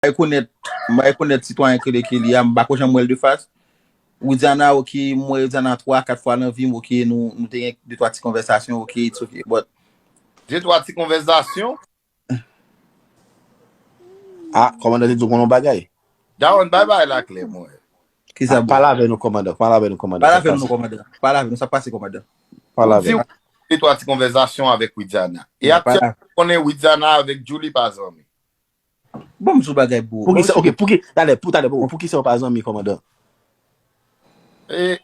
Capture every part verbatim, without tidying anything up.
rekonèt, m pa rekonèt sitwayen krele ke li a, m pa ko janm wè l de fas. Widiana, ok, m wè Widiana twa, kat fwa nan vi m, ok, nou, nou te gen de twa ti konvèsasyon, ok, it's ok. But, De twa ti konvèsasyon? Ah, kòmandan te di w konn yon bagay. Dawonn, bay bay la klè, mwen. Kisa, Pale avè nou, kòmandan. Pale avè nou, kòmandan. Pale avè nou, kòmandan. Pale avè nou, sa k pase, kòmandan. Pale avè nou. De twa ti konvèsasyon avèk Widiana. E aktyèlman, konnen Widiana avèk Julie pa zanmi. Bon, m di w bagay, bro. Pou ki sa, ok, pou ki, talè, pou talè, bro, pou ki sa yo pa zanmi, kòmandan? E,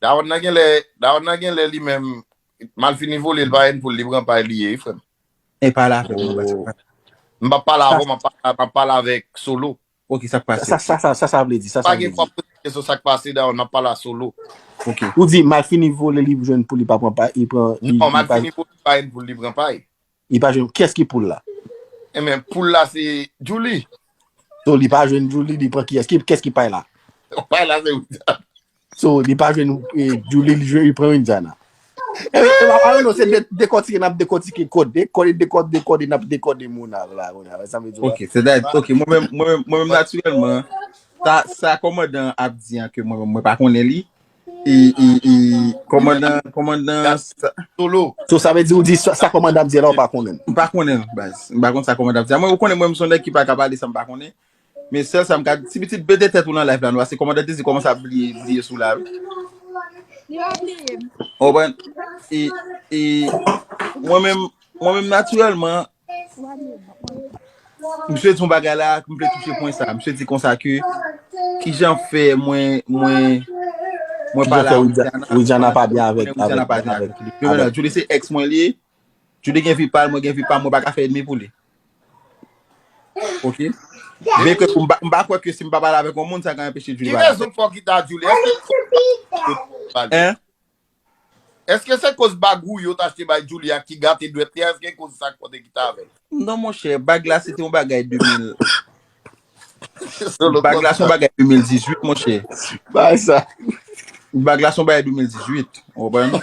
Dawonn nan gen lè, Dawonn nan gen lè li menm, mal fini vole, l pa jwenn poul, li pran pay li ye, wi, frè m. E pale avè nou, baz. M pa pale avè w, m ap pale, m ap pale avèk Solo. Ok, sa k pase? Sa, sa, sa, sa, sa vle di, sa, sa Pa vle gen fwa di. Poze kesyon sa k pase, Dawonn, m ap pale a Solo. Ok. Ou di, mal fini vole, li jwenn poul, li pa pran pay, li pran, li, Non, li mal pa, fini vole, li pa jwenn poul, li pran pay. li pa jwenn, kiyès ki poul la? E men, poul la se Julie. So, li pa jwenn Julie, li pran kiyès? Ki, kiyès ki pay la? Pay la se Widiana. So, li pa jwenn eh, Julie, li jwenn, li pran Widiana. E, e, a, a, non, se de, dekòtike, n ap dekòtike kòd, dekòde, dekòde, dekòde, n ap dekòde moun la, la, la, sa vle di. Ok, se dat, ok, mwen menm, mwen menm, mwen menm natirèlman, sa, sa kòmandan ap di an ke mwen menm, mwen pa konnen li. E, e, e, kòmandan, kòmandan, sa, Solo. So, sa vle di ou di sa, sa kòmandan ap di la, ou pa konnen. M pa konnen, baz. M pa konn sa kòmandan ap di. Mwen, ou konnen, mwen, m se yon nèg ki pa ka pale sa m pa konnen. Men sèl sa m ka di, ti pitit, bete tèt ou nan live la, nou, paske kòmandan te di kòmanse ap bliye, bliye sou la, wi. Li pa bliye m. Ou konprann? E, e, mwen menm, mwen menm, natirèlman, misye di yon bagay la, m vle touche pwen sa. Misye di konsa ke, kijan fè mwen, mwen, mwen Kijan pale fè a Widiana, Widiana pa byen avèk, Widiana avèk, pa byen avèk, avèk li. Yo, avèk. Julie se ex mwen li ye. Julie gen vi pa l, mwen gen vi pa m, mwen pa ka fè ènmi pou li. Ok? Byen ke m pa, m pa kwè ke si m pa pale avèk yon moun, sa ka anpeche Ki Julie pale avèk. Rezon fò ki ta Julie? Èske Hein? Èske se koz bag ou yo t achte bay Julie a ki gate dwèt li a? Èske koz sa k pote ki ta avè l? Non, monchè, bag la se te yon bagay de mil. Solo Bag la se yon bagay de mil dizuit, monchè. Bay sa. Bag la se yon bagay de mil dizuit, ou konprann?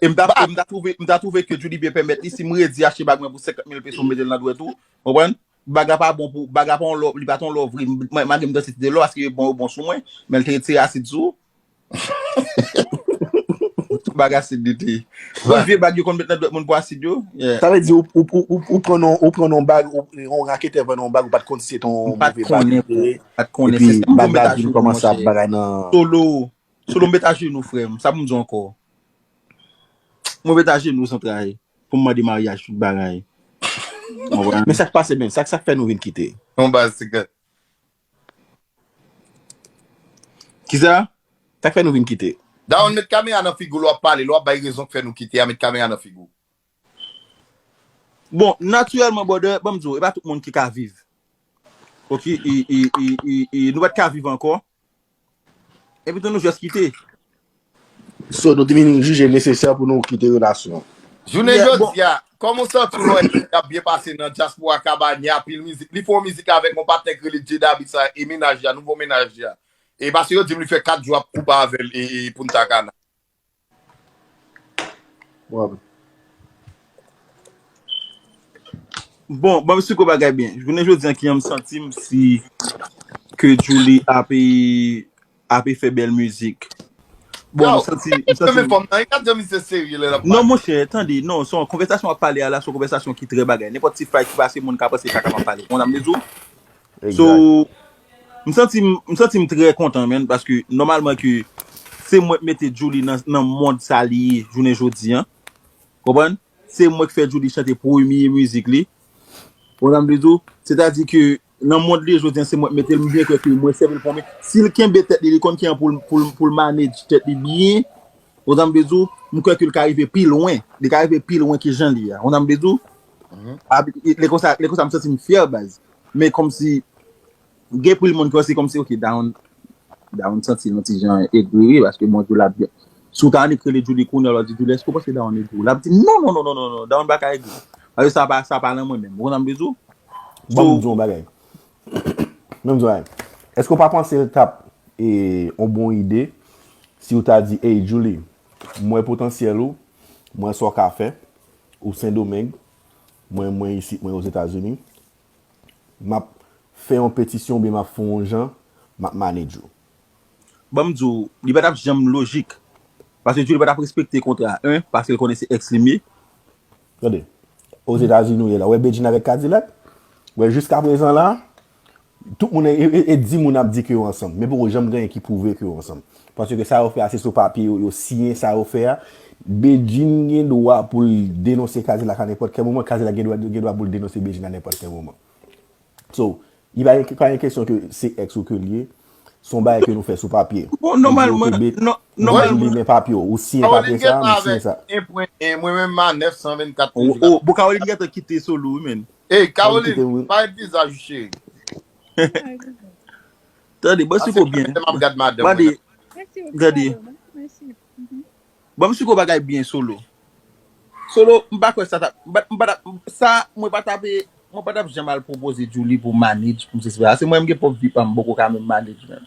E m ta, e m ta twouve, m ta twouve ke Julie byen pèmèt li, si m redi achte bag mwen pou senkant mil peso, m mete l nan dwèt ou, ou konprann? Bag la pa bon pou, bag la pa yon lò, li pa t yon lò vre, m, mwen, malgre m danse ti de lò, paske yo bon, yo bon sou mwen, men l te retire asid sou. Tout bag asid li te. Bon, vye bag yo konn met nan dwèt moun pou asid yo. Yeah. Sa vle di ou, ou, ou, ou, ou pran non, ou pran non bag, ou, yon raketè vann yon bag, ou pa t konn si se ton M pa t move konnen, bag li te ye. pa t konnen, Epi se sa m bag met la a vin jenou, kòmanse ap monchè. Bagay nan Solo, Solo, m met a jenou, frè m. Sa pou m di w ankò? Mwen met a jenou, Zantray, pou m mande maryaj, tout bagay. Ou konprann? Men sa k pase, men sa, sa k fè nou vin kite? Yon baz sekrè. Kisa? Sa k fè nou vin kite? Dawonn, met kamera nan figi w, lè w ap pale, lè w ap bay rezon k fè nou kite a, met kamera nan figi w. Bon, natirèlman, brother, ban m di w, e pa tout moun ki ka viv. Ok, e, e, e, e, e nou pa t ka viv ankò. Epi tou nou jis kite. So, nou te vin jije nesesè pou nou kite relasyon. Jounen Yeah, bon. Jodi a, kòman w santi w lè w ap byen pase nan dyaspora Kabanya, pil mizik? Li fè yon mizik avèk yon patnè k rele Jada Beats a, e mennaj li a, nouvo mennaj li a. E paske yo di m li fè kat jou ap koupe avè l e, e Punta Cana. Bon. Bon, ban m esplike w bagay byen. Jounen jodi a, kijan m santi m si ke Julie ap, ap fè bèl mizik. Bon, Yo, m santi, m santi Mwen fòm nan, e gad jan misye serye lè l ap Non, pale. Monchè, tande, non, se yon konvèsasyon w ap pale a la, se yon konvèsasyon ki trè bagay. Nenpòt ti fay ki pase, moun ka panse kaka m ap pale. Ou konprann sa m vle di w? So, m santi m, m santi m trè kontan, man, paske nòmalman ke se mwen k mete Julie nan, nan mond sa li ye jounen jodi a. Konprann? Se mwen k fè Julie chante premye mizik li. Ou konprann sa m vle di w? Sètadi ke nan mond li jodi a, se mwen k mete l, m byen kwè ke mwen sèvi l pou mwen. Si l kenbe tèt li, li konn kijan pou l, pou l, pou l manage tèt li byen. Ou konprann sa m vle di w? M kwè ke l ka rive pi lwen. Li ka rive pi lwen ke jan li a. Ou konprann sa m vle di w? A, lè konsa, lè konsa, m santi m fyè, baz. Men kòmsi, gen pil moun ki panse kòmsi, ok, Dawonn, Dawonn santi l yon ti jan egri, wi, paske bon, Julie ap byen. Si w ta annik rele Julie kounye a, w ap di, Julie, èske w panse Dawonn egri? L ap di, non, non, non, non, non, non, Dawonn pa ka egri. Paske sa pa, sa pa nan mwen menm. Ou konprann sa m vle di w? Ban m di w yon bagay. Ban m di w yon bagay. Èske w pa panse l t ap e, yon bon ide si w ta di, ey, Julie, m wè potansyèl ou, m wè sa w ka fè, ou Sendomeng, mwen, mwen isit, mwen Ozetazini, m ap fè yon petisyon oubyen m ap fè yon jan, m ap manage ou. Ban m di w, li pa t ap janm lojik. Paske Djouly pa t ap respekte kontra a, en, paske l konnen se ex li m ye. Tande, Ozetazini w ye la, w wè Bedjine avèk Kadilak? W wè jiskaprezan la, tout moun, e, e, e di moun ap di ke yo ansanm, men poko janm gen anyen ki pwouve ke yo ansanm. Paske sa yo fè a, se sou papye yo, yo siyen sa yo fè a. Bedjine gen dwa pou l denonse Kadilak a nenpòt kè moman, Kadilak gen dwa, gen dwa pou l denonse Bedjine a nenpòt kè moman. So, li pa, pa yon kesyon ke se ex ou ke l ye, se yon bagay ke nou fè sou papye. Bon, nòmalman, nòmalman, men papye w, ou siyen papye sa, m siyen sa. Caroline gen avèk en pwen en, mwen menm m a nèf san vennkat. Oh, oh, bon, Caroline gentan kite Solo, wi, men. Ey, Caroline, pa ret vizaj ou, cheri. Tande, bon, si ko byen. Mwen ap gad madanm mwen. Tande. Bon, m si ko bagay byen Solo. Solo, m pa kwè sa t ap, m pa, m pa t ap, sa, mwen pa t ap, mwen pa t ap janm al pwopoze Djouly pou manage, pou m sesi sa. Se mwen menm gen pwòp vi pa m, m poko ka menm manage, menm.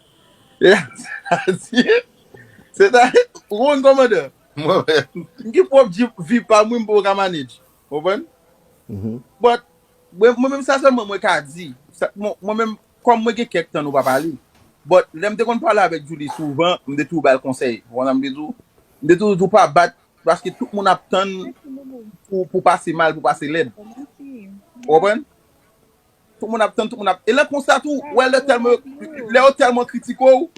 Se ta, ou konprann kòmandan? M gen pwòp vi pa m, wi, m poko ka manage. Ou konprann? But, mwen, mwen menm sa sèlman mwen ka di. Sa, mwen, mwen menm, kòm mwen gen kèk tan nou pa pale. But, lè m te konn pale avèk Djouly souvan, m te toujou ba l konsèy. Ou konprann sa m vle di w? M te toujou di w pa bat, paske tout moun ap tann pou, pou pase mal, pou pase lèd. Ou konprann? Tout moun ap tann, tout moun ap. E lè konsa tou, ou wè lè tèlman, lè yo tèlman kritike w,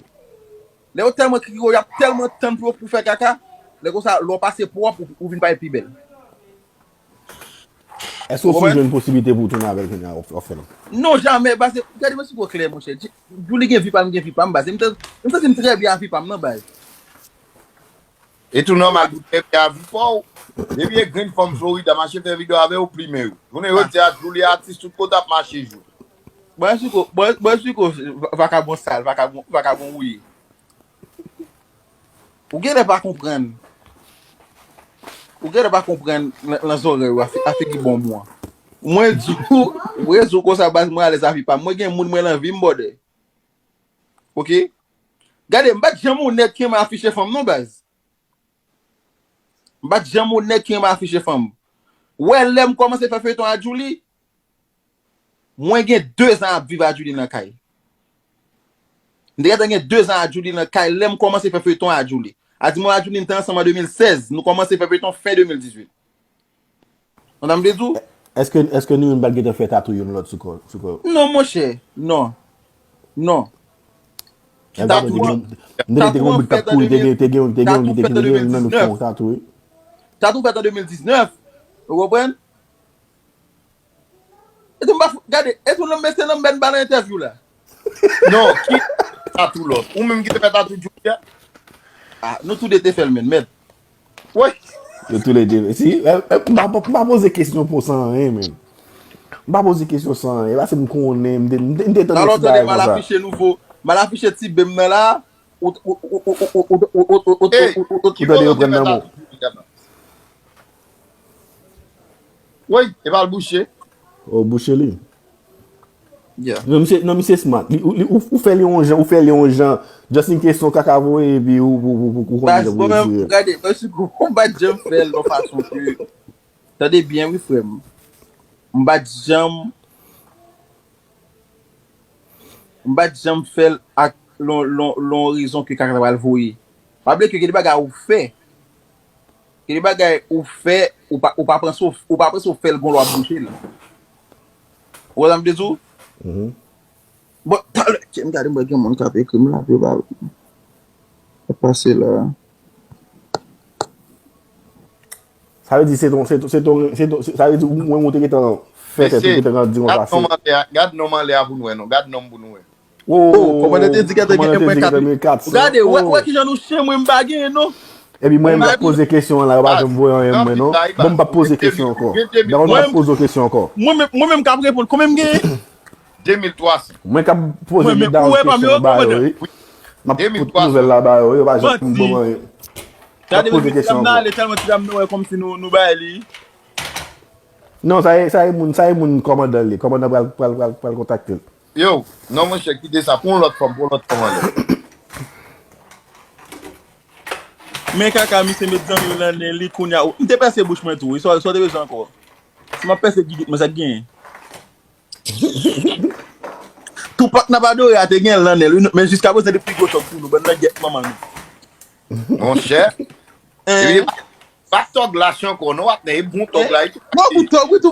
lè yo tèlman kritike w, y ap tèlman tann pou yo, pou fè kaka, lè konsa, lè w pase pwòp, ou, ou vin parèt pi bèl. Èske w sou jwenn posiblite pou w tounen avè l kounye a, w, w fè l? Non, jamè, baz, gade mwen si gwo klè, monchè. Djouly gen vi pa m, m gen vi pa m, baz. M te, m santi m trè byen a vi pa m nan, baz. E tou nòmal pou trè byen a vi pa w. Depi e grenn fanm Florida mache fè videyo avè w, plimen yo. Jounen jodi a, Djouly atis tout kote ap mache jwe. Bon, Chico, bon, bon, Chico, va-, vakabon sal, vakabon, vakabon wouye. Ou genlè pa konprann. Ou genlè pa konprann lan, lan zòrèy ou a fi-, a figi bonm ou an. Mwen di w, mwen di w konsa baz mwen alèz a vi pa m. Mwen gen moun mwen lan vi m, bòdè. Oke? Gade, m pa t janm onèt ke m afiche fanm non baz. M pa t janm onèt ke m afiche fanm. Ou wè lè m kòmanse fè feyton a Djouly, mwen gen dezan ap viv a Djouly nan kay. M te gentan gen dezan a Djouly nan kay lè m kòmanse fè feyton a Djouly. A di mwen a Djouly m te ansanm an de mil sèz, nou kòmanse fè feyton fen de mil dizuit. Ou konprann sa m vle di w? Èske, èske nou youn pa t gentan fè tatou youn lòt sou kò, sou kò? Non, monchè, non. Non. Ki tatou an? M tande te gen yon bout k ap kouri, te gen, te gen, te gen yon ki te gen, te gen youn nan nou ki fè yon tatou, wi. Tatou fèt an de mil diznèf. Ou konprann? E tou m pa f-, gade, e tou nan mesye nan m bèn ba nan entèvyou la. Non, ki tatou lòt? Ou menm ki te fè tatou Djouly a? Ah, nou tou de te fè l, men, mèt. Woy! Yo tou le de. Si, eh, eh, m pa, m pa poze kesyon pou san anyen, men. M pa poze kesyon san anyen. Paske m konnen, m te, m te, m te tande ti bagay konsa. Alò, tande, m al afiche nouvo, m al afiche ti bem nan la. Ou, ou, ou tande yo pran nan men w. Woy, e pa l bouche. Oh, bouche li. Yeah. Non, misye, non, misye smart. Li, ou, li, ou, ou fè li yon jan, ou fè li yon jan. Just in case yon kaka voye, epi ou, ou, ou, ou, ou konnen jan pou retire. Gade, paske ou pa t janm fè l yon fason ke, tande byen, wi, frè m. M pa t janm, m pa t janm fè l ak lon, lon, lon rezon ke kaka pral voye. Pa bliye ke gen de bagay ou fè. Gen de bagay ou fè, ou pa, ou pa panse w, ou pa panse w fè l gon lè w ap bouche l. Ou konprann sa m vle di w? Mhm. Bon, talè, m gade m wè gen moun k ap ekri m la, yo pa, yo pase la. Sa vle di se ton, se ton, se ton, se ton, se, sa vle di ou, mwen, ou te gentan fè tèt ou, te gentan di konsa se. Gad non m anlè a, gad non m anlè a pou nou wè non, gad non m pou nou wè. Oh, kòmandan te di gentan gen en pwen kat. Gade, wè, wè kijan nou chen, mwen m pa genyen non. Epi mwen, m ap poze kesyon an la, yo pa janm voye anyen mwen non. Bon, m p ap poze kesyon ankò. Mwen, m p ap poze kesyon ankò. Mwen menm, mwen menm k ap reponn, konbyen m genyen? De mil twa san. Mwen k ap poze medam kesyon ba yo, wi. M ap fout nouvèl la ba yo, yo pa janm ban mwen. Gade, men ti dam nan ale tèlman ti dam nan wè kòmsi nou, nou bay li. Non, sa e, sa e moun, sa e moun kòmandan li. Kòmandan pral, pral, pral, pral kontakte l. Yo, non, monchè, kite sa. Pou yon lòt fòm, pou yon lòt fòm anlè. Men kaka, misye met zanmi l nan nen li, kounye a, m te pèse bouch mwen tou, wi, sa, sa w te bezwen ankò? Si m ap pèse gigit mwen, sa k genyen? Tupac n ap adore a te gen l nan nen l, wi, men jiska prezan li pi gwo tòg pou nou, bann nan gyèt manman nou. Monchè. Epi, pa tòg la si ankò, non, patnè, e bon tòg la. Bon, bon tòg, wi, tou